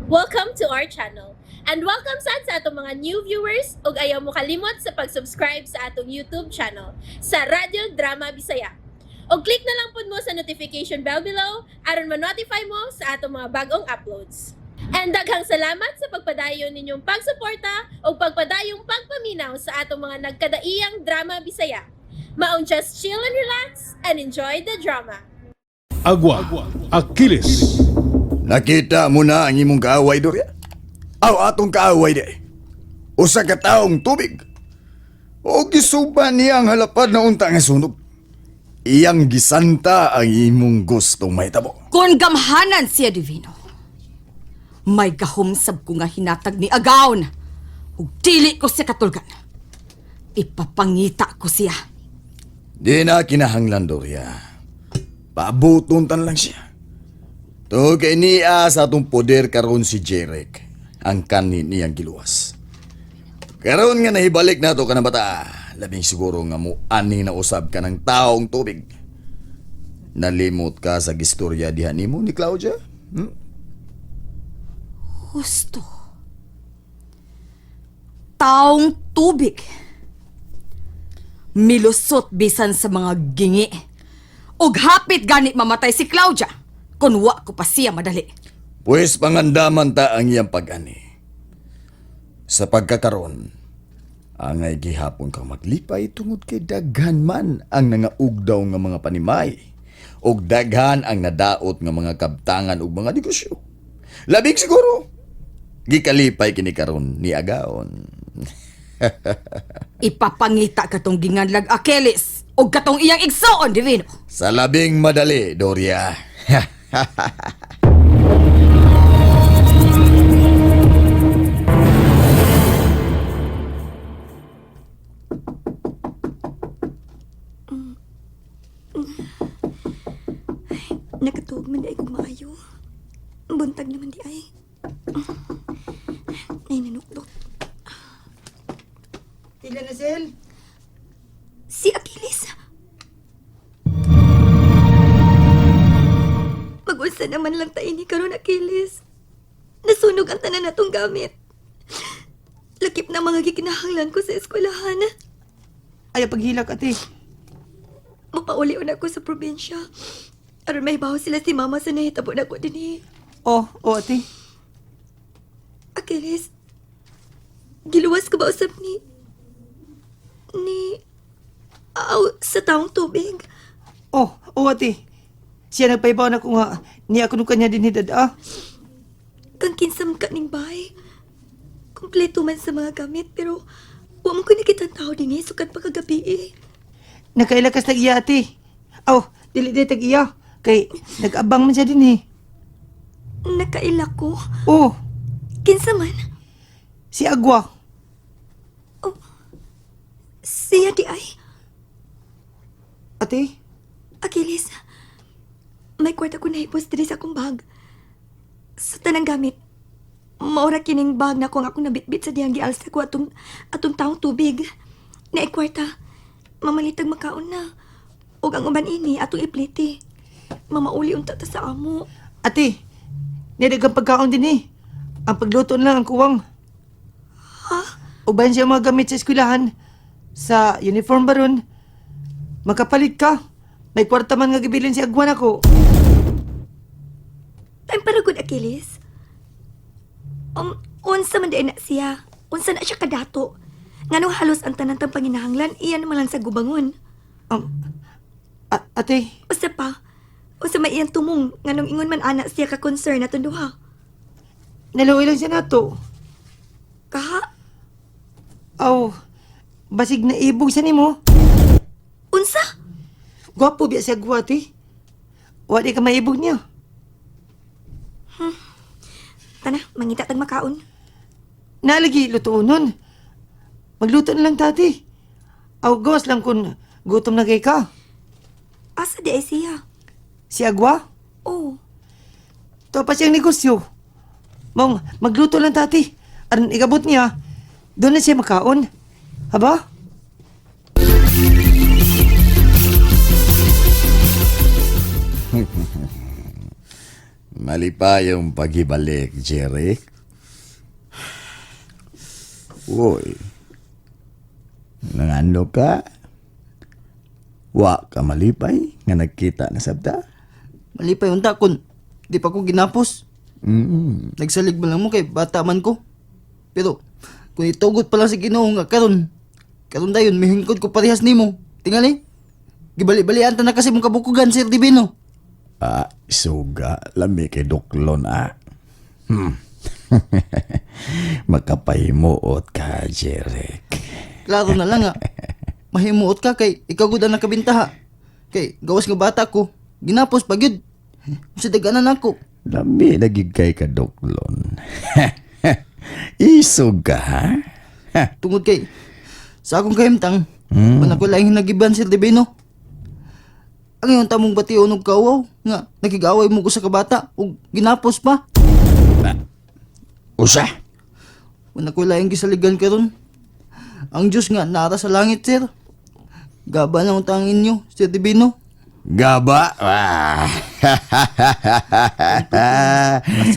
Welcome to our channel. And welcome sad sa atong mga new viewers ug ayaw mo kalimot sa pag-subscribe sa atong YouTube channel sa Radyo Drama Bisaya. Og click na lang pud mo sa notification bell below aron ma-notify mo sa atong mga bagong uploads. And daghang salamat sa pagpadayon ninyong pagsuporta ug pagpadayong pagpaminaw sa atong mga nagkadaiyang drama Bisaya. Maong just chill and relax and enjoy the drama. Agua, Aquiles. Nakita mo na ang imong kaaway, Doria? Aw, atong kaaway di. Usa ka taong tubig. O gisuba niya ang halapad na unta nga sunog. Iyang gisanta ang imong gustong mahitabo. Kung gamhanan siya divino, may gahumsab ko nga hinatag ni Agaon. Ug dili ko siya katulgan. Ipapangita ko siya. Di na kinahanglan, Doria. Paabuton tan lang siya. To kay niya sa atong poder karon si Jeric ang kanin niyang giluwas. Karon nga nahibalik na to ka ng bata, labing siguro nga mo ani na usab ka ng taong tubig. Nalimot ka sa gistorya diha nimo ni Claudia? Husto. Taong tubig. Milusot bisan sa mga gingi. Ug hapit gani mamatay si Claudia. Kun wa ko pa siya madali. Pwes pangandaman ta ang iyang pag-ani. Sa pagkakaron, angay gihapon kang maglipay tungod kay daghan man ang nangaugdaw nga mga panimay ug daghan ang nadaot nga mga kabtangan ug mga negosyo. Labing siguro, gikalipay kini karon ni Agaon. Ipapangita katong ginganlag Achilles ug katong iyang igsoon divino. Sa labing madali, Doria. Nakatuog man di ay kog maayo. Buntag naman di ay. Ay, nanukdok. Tila na, Sel. Si Achilles! Mag-unsa naman lang tayo ni karon Achilles. Nasunog ang tanan natong gamit. Lakip na mga gikinahanglan ko sa eskwelahan. Ay, paghilak, ate. Mapauli na ako sa probinsya. Aron may baho sila si mama sa nahitabo na ko dinhi. Oh, oh, ate. Achilles, giluwas ko ba usab ni aw, sa taong tubig? Oh, oh, ate. Siya nagpaibaw na ko nga. Niya ako nung kanya din hidad, ah. Kang kinsam ka ning bahay. Kompleto man sa mga gamit, pero wa man ko nakita ang tao dinhi sukad pa kagabi eh. Nakailakas tag iya, ate. Aw, dili di tag iya. Kay, nag-abang man siya din eh. Nakaila ko. Oh, Kinsa man? si Agwa. Siya di ay. Ate, Achilles, may kwarta ko nahipos diri sa akong bag. Sa tanang gamit, maura kining bag na kung akong nabitbit sa diyang gialsa ko atong, atong taong tubig. Naay kwarta, mamalitag makaon na. Ug ang uban ini atong ipliti. Mamauli unta ta sa amo. Ate. Nidag ang pagkaon din eh. Ang pagluto na lang ang kuwang. Ha? Uban siya mga gamit sa eskwelahan. Sa uniform ba ron? Makapalit ka. May kwarta man nga gibilin si Agwa nako. Time para good, Achilles. Unsa man di na siya. Unsa na siya kadato. Ngano halos ang tanan tang panginahanglan, iyan naman lang sa gubangon. Ate, Usa pa, usa may iyang tumong, nganong ingon man ana siya ka concern atong duha. naluoy lang siya nato. Kaha, Aw, basig na ibog siya nimo. unsa? Gwapo biya siya gwa, ate. Wa di ka maibog niya. Tana, mangita tag makaon. Nalagi, lutuon nun. Magluto na lang, tati. Aw, gawas lang kung gutom na kay ka. Asa di ay siya? Si Agwa, Oh, to pa siyang negosyo. Mong, magluto lang, tati. Aron ikabot niya, doon na siya makaon. Haba? Malipayong paghibalik, Jerry. Uy. Nangano ka? Wa ka malipay nga nagkita na sabta? Malipay unta kun di pa ko ginapos. Nagsalig man lang mo kay bata man ko. Pero kung itugot pa lang sa Ginoo nga karon, karon dayon mihingkod ko parehas nimo. Tingali. Gibali-balian ta na kasi mong kabukugan, Sir Divino. Ah, suga. Lami kay duklon, ah. Makapahimuot ka, Jeric. Klaro na lang ah. Mahimuot ka kay ikaw gud ang nakabintaha. Kay gawas nga bata ko, ginapos pa gyud. Sa daganan ako. Lami lagi kay ka duklon. Isog ka, ha? Tungod kay sa akong kahimtang, wala ko laing hinagiban, Sir Divino. Ang iyong tamong bation og kauwaw nga nakig-away mo ko sa kabata ug ginapos pa. Usa? Wala ko laing gisaligan karon. Ang Diyos nga naara sa langit, sir. Gaba na ang inyo, Sir Divino. Gaba? Ah.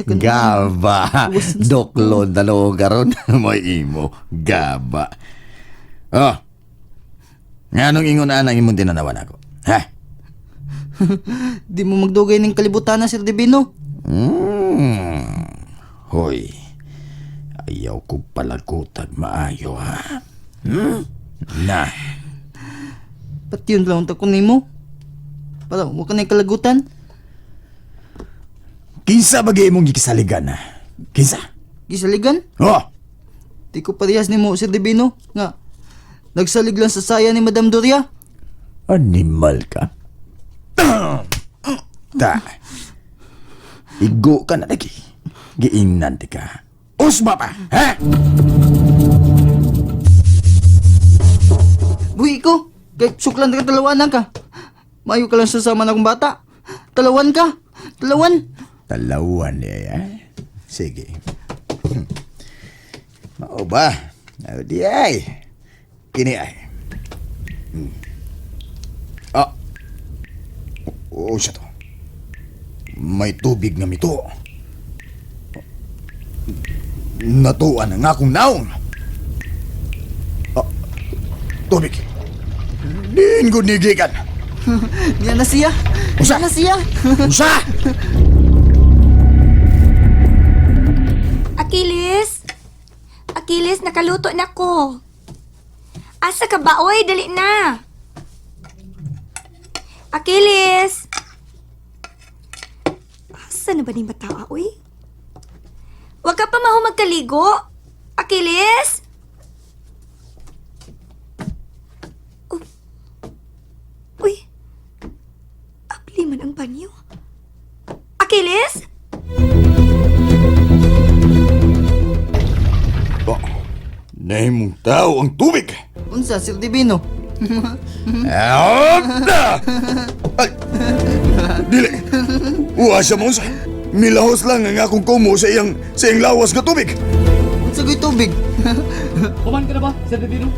Gaba. Doklon na loob karon. May imo. Gaba. Oh. Nga nung ingon na ang imong tinanawan ako? Ha? Di mo magdugay ning kalibutan na, Sir Divino. Hoy. Ayaw ko palagutan maayo ha. Hmm? Na. Pati yun lang ko nimo. Para wa ka na kalagutan. Kinsa bagay imong gikisaligan ha? Kinsa? Gisaligan? Oh. Di ko parehas nimo, Sir Divino, nga nagsalig lang sa saya ni Madam Doria. Animal ka. Ta. Igo ka na lagi. Giingnan ti ka. Usba pa, ha? Buhi ko. Kay suklan ka talawanan ka. Mayo ka lang sasama na akong bata. Talawan ka. Talawan. Talawan niya, ha? Sige. Mao ba? Mao di ay. Kini ay. Ah. Oo, siya to. May tubig na mito. Natuan na nga akong naong. Ah, tubig. Diin ko nigikan. Niya na siya. Usa! Niya na siya. Usa! Achilles? Achilles, nakaluto na ko. Asa ka ba? Oy, dali na. Achilles! Asa na ba ni bata, oy? Huwag ka pa maho magkaligo. Achilles? Oh. Uy. Abli man ang banyo. Achilles? Oh, nahimong tao ang tubig. Unsa, Sir Divino? Aopta! Ay! Dili! Uwa siya mo sa... Milahos lang ang akong kumo sa iyang lawas nga tubig. Unsa ko'y tubig? Kuman ka na ba, Sir Divino?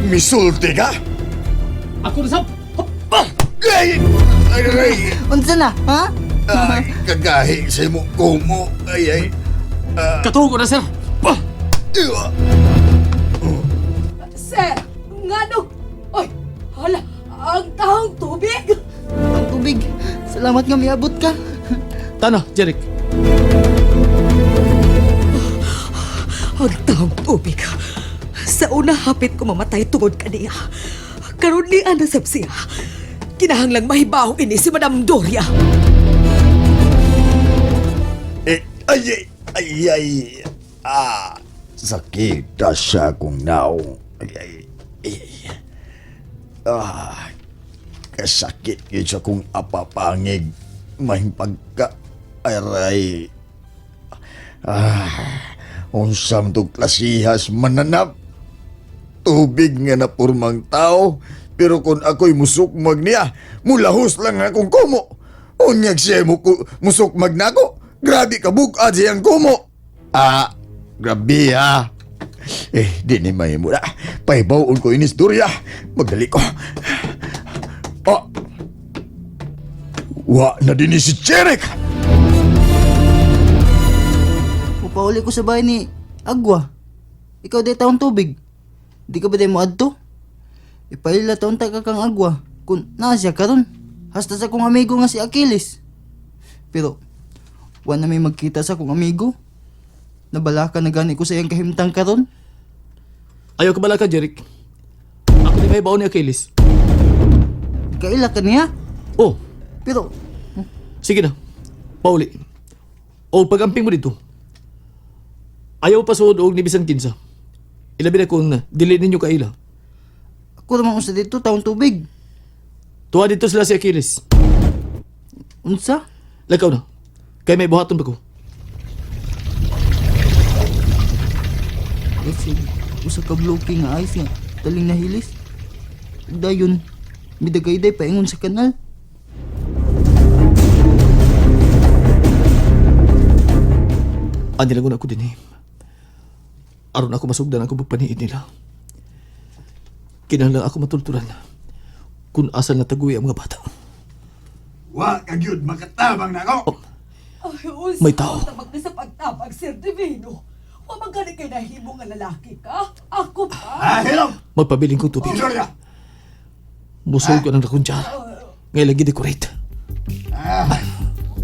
Misulti ka? Ako na sab! Ah! Ay! Ay! Ay! Unsa na, ha? Ay! Kagahi sa imong kumo. Ay! Ay! Katuho ko na, sir! Bah! Iwa! Sir, ngano? Oy, hala, ang tahong tubig! Ang tubig. Salamat nga miabot ka. Tana, Jeric. Ang tahong tubig. Sa una hapit ko mamatay tungod kaniya. Karon ni ana sab siya. Kinahanglang mahibaw ini si Madam Doria. Eh, ay! Ay! Ay! Ay! Ah! Sakita siya kung naong. Ay! Ay! Ay! Ah! Kasakit yun siya kung apapangig. May pagka... Aray! Ah! Unsam tong klasihas mananap. Tubig nga na purmang tao. Pero kung ako'y musukmag niya, mulahos lang akong kumo. Unyag siya mo musukmag nako. Grabe ka bukad siyang kumo. Ah, grabe ha. Eh, di ni may mura. Pahibaw ko inis Durya. Magdali ko. Ah, wa na din ni si Jeric. Pauli ko sa bahay ni Agwa. Ikaw di taong tubig. Di ka ba di mo adto? Ipaila taon ta ka kang Agwa. Kung naa siya karon. Hasta sa kong amigo nga si Achilles. Pero, wa na may magkita sa kong amigo. Nabalaka na gani ko sa iyang kahimtang karon. Ayaw ka bala ka, Jeric. Ako di may baon ni Achilles. Kaila ka niya. Oh, Pero, sige na. Pauli. O pag-amping mo dito. Ayaw pa suod og ni bisan kinsa. Ilabi na kung dili ninyo kaila. ako naman usa dito taong tubig. Tuwa dito sila si Achilles. Unsa? Lakaw na. Kay may buhaton pa ko. Kasi, usa ka bloke nga ayos nga. Taling nahilis. Ug Dayon, midagayday paingon sa kanal. Ani lang ako din eh. Aron ako masugdan ang pagpaniid nila. Kinahanglan ako matultulan kung asal nataguy ang mga bata. Wa ka gyud makatabang nako. Ay, unsa May tao. Tabag na sa pagtabag, Sir Divino. Wa man gani kay nahimo nga lalaki ka. Ako pa. Ah, hilom. Magpabiling kong tubig. Gloria. Musol ko ng lakunjar. Ngayon lagi decorate. Ah.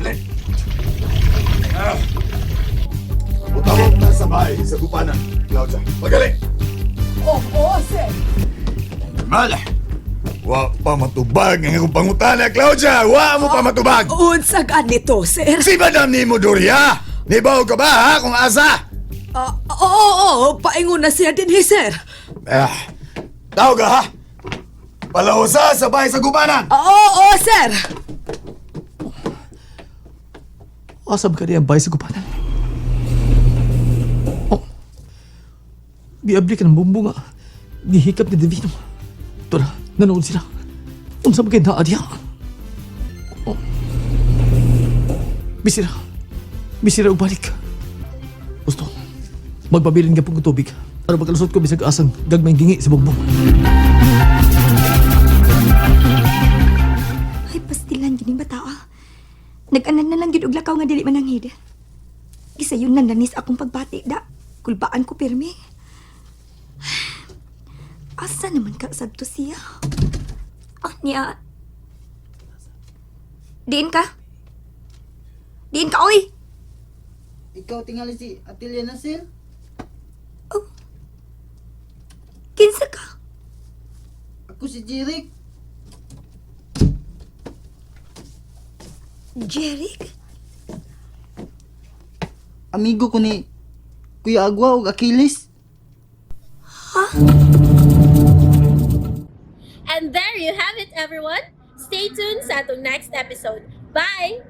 Dali. Ah. Utawag na sa bahay sa gupanan, Claudia. Magaling. Oo, sir. Mala. Wa pa matubag ang akong pangutana, Claudia. Wa mo pa matubag. Unsa ganito, sir? Si Madam nimo Doria. Nibaw ka ba ha kung asa? Ah, oo, oo, paingon na siya din, sir. Ah. Tawag ka ha. Palausa sa bahay sa gupanan. Oo, oo, sir. Asam ka niya ang bahay sa gupanan. Oh. Giabli ka ng bumbunga. Gihikap ni Divino. Ito na, nanood sila. Unsa man kay naa diha. Oh. Bisira. Bisira og balik. Gusto. Magpabilin ka pong tubig. Aron pagkalusot ko bisag asang gagmay gingi sa bumbong. Ay, pastilan gining bata ah. Nag-anan na lang gid og lakaw nga dili mananghid. Gisayon na nanis akong pagbati da. Kulbaan ko pirmi. Asa naman ka sabto siya? Ah, niya. Diin ka? Diin ka, oy! Ikaw tingali si Atilia na sir. Oh. Kinsa ka? Ako si Jeric. Jeric? Amigo ko ni Kuya Agwa ug Achilles. And there you have it, everyone. Stay tuned sa atong next episode. Bye!